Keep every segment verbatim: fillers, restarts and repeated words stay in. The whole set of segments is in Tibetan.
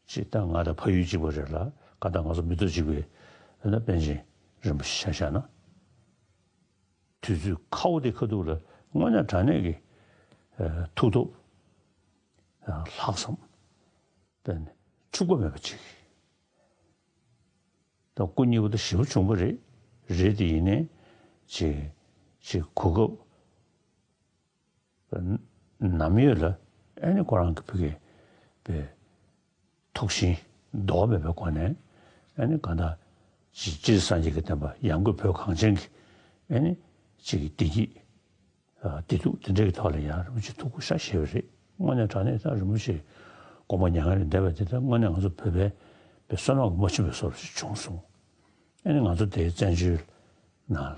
ཅིག་ད་ང་དང་ཕ་ཡུལ་གཅིག་པ་རེད་ལ། ག་ད་ང་ཚོ་མི་ཐོག་གཅིག་པའི་ད་པཎ་ཆེན་རིན་པོ་ཆེ་ཆ་བཞག་ན། དུས་ཚོད་ཁ་བོ་དེ་ཁ་ཐུག་ལ་དངོས་གནས་དྲང་གནས་ཀྱི་ཨ་ཐུགས་སྟོབས། ཨ་ལྷག་བསམ། དཔེ་འཕྱུག་པ་མེད་པ་ཅིག་ད་སྐུ་གཉིས་པོ་ད་ཞེ་པོ་བྱུང་བ་རེད། རེད་དེ་ཡིན་ནའི་ཅིག་ཅིག་གོ་སྐབས་ནམ་ཡོད་ལ་ཨ་ནི་ཁོ་རང་གི་ཕ་གི་པའི་ཐུགས་ཞེན་ལྡོག་མེད་པའི་སྒོ་ནས། ཨ་ནི་གང་ལྟར་ཅིག་སྤྱིར་སངས་རྒྱས་ཀྱི་བསྟན་པ་ཡང་སྒོས་བོད་གངས་ཅན་གྱི་ཨ་ནི་ཅིག་བདེ་སྐྱིད། ཨ་བདེ་སྡུག་དེ་འདྲའི་ཐོག་ལ་ཡང་རིན་པོ་ཆེ་ཐུགས་ཁུར་ཤ་བཞེས་པ་རེད། དངོས་གནས་དྲང་གནས་ད་རིན་པོ་ཆེ་དགོངས་པ་མྱ་ངན་ལས་འདས་པ་དེ་ད་དངོས་གནས་ང་ཚོ་བོད་པའི་པའི་བསོད་ནམས་ཀྱི་རྨ་ཆེན་པོའི་བཟོ་འདྲ་ཞིག་བྱུང་སོང་། ཨ་ནི་ང་ཚོ་དེའི་བཙན་བྱོལ་ནང་ལ་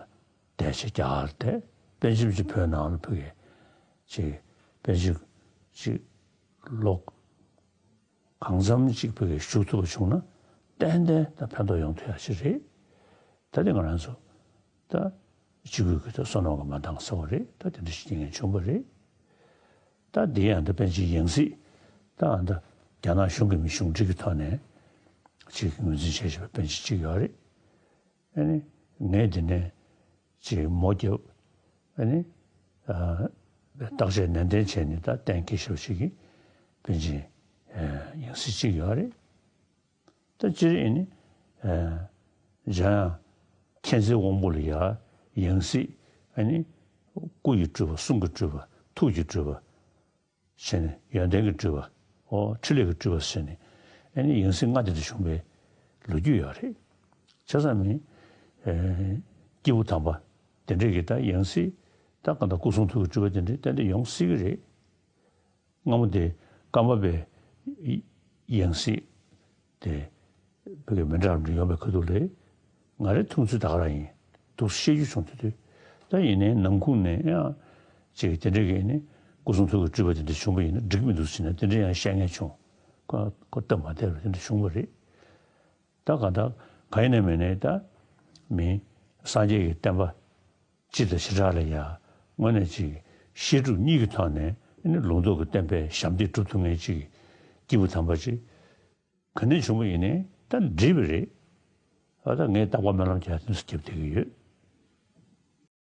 བསྡད་བྱས་རྒྱ་གར་བསྡད། པཎ་ཆེན་ཅིག་བོད་ནང་ལ་ཕ་གི་ཅིག་པཎ་ཆེན་ཅིག་ལོ་གང་འཚམ་ཅིག་ཕ་གི་བཞུགས་ཐུབ་པ་བྱུང་ན་ཏན་ཏན་ད་ཕན་ཐོགས་ཡོང་ཐུབ་ཡ་ཞིག་རེད། ད་དེ་ང་རང་ཚོ་ད་སྤྱི་སྒོས་ཀྱི་ད་བསོད་ནམས་ཀྱི་མ་འདང་ཟེར་བ་རེད། ད་དེ་འདྲ་ཞིག་རྐྱེན་ངན་བྱུང་བ་རེད། ད་འདི་ཡང་ད་པཎ་ཆེན་ཡང་སྲིད་ད་ཨ་ད་རྒྱ་ནག་གཞུང་གི་མི་གཞུང་འབྲེལ་གྱི་ཐོག་ནས་ཅིག་ངོས་འཛིན་བྱས་བྱས་པའི་པཎ་ཆེན་ཅིག་ཡོད་རེད། ཨ་ནི་ངས་འདི་ནས་ཅིག་མོ་རྒྱབ། ཨ་ནི་ཨ་བརྟག་དཔྱད་ནན་ཏན་བྱས་ནས་ད་གཏན་འཁེལ་ཞབས་ཞུ་གི་པཎ་ཆེན་ཡང་སྲིད་ཅིག་ཡོད་རེད། ད་སྤྱིར་ཨ་ནི་ཨ་འཇམ་དབྱངས་མཁྱེན་བརྩེའི་དབང་པོ་ལ་ཡ་ཡང་སྲིད་ཨ་ནི་སྐུ་ཡི་སྤྲུལ་པ། གསུང་གི་སྤྲུལ་པ། ཐུགས་ཀྱི་སྤྲུལ་པ། བྱས་ནས་ཡོན་ཏན་གྱི་སྤྲུལ་པ། ཨོ་འཕྲིན་ལས་ཀྱི་སྤྲུལ་པ་ཟེར་ནས་ཨ་ནི་ཡང་སྲིད་ལྔ་དེ་འདྲ་བྱུང་བའི་ལོ་རྒྱུས་ཡོད་རེད། བྱས་ཙང་མི་ཨེ་སྐྱེས་བུ་དམ་པ་དེ་འདྲས་ཀྱི་ད་ཡང་སྲིད་ད་གང་ལྟར་སྐུ་གསུང་ཐུགས་ཀྱི་སྤྲུལ་པ་དེ་འདྲས་ཏན་ཏན་ཡོང་སྲིད་ཀྱི་རེད། སྔ་མོ་དེ་ཀརྨ་པའི་ཡང་སྲིད་དེ་བོད་ཀྱི་མི་འདྲ་འདྲ་ཡོང་བའི་ཁ་ཐུག་ལ་ང་རའི་མཐོང་ཚུལ་ད་ག་རང་ཡིན། འདུག་སེ་བཤད་རྒྱུ་བྱུང་དུས་དུས་ད་ཡིན་ནའི་ནང་ཁུལ་ནས་ཡང་ཅིག་དེ་འདྲ་གི་ནི་སྐུ་གསུང་ཐུགས་ཀྱི་སྤྲུལ་པ་དེ་འདྲ་བྱུང་བ་ཡིན་ན་འགྲིག་མི་འདུག་ཟེར་ནས་དེ་འདྲ་ཡང་བཤད་མཁན་བྱུང་། ཁོ་ཁོ་སྟབས་མ་བདེ་བ་དེ་འདྲ་བྱུང་བ་རེད། ད་གང་ལྟར་གང་ཡིན་ནའི་མིན་ནའི་ད་མི་སངས་རྒྱས་ཀྱི་བསྟན་པ་སྤྱི་དང་བྱེ་བྲག་ལ་ཡ་དངོས་གནས་ཅིག་བཤད་སྒྲུབ་གཉིས་ཀྱི་ཐོག་ནས་ནི་ལུང་རྟོགས་ཀྱི་བསྟན་པའི་ཞབས་འདེགས་སྒྲུབ་ཐུབ་མཁན་ཅིག་སྐྱེས་བུ་དམ་པ་ཅིག་ག་ནས་བྱུང་བ་ཡིན་ནའི་ད་འགྲིག་པ་རེད། ཨ་ད་ངས་རྟག་པར་སྨོན་ལམ་རྒྱག་དུས་སུ་རྒྱབ་བསྡད་ཀྱི་ཡོད།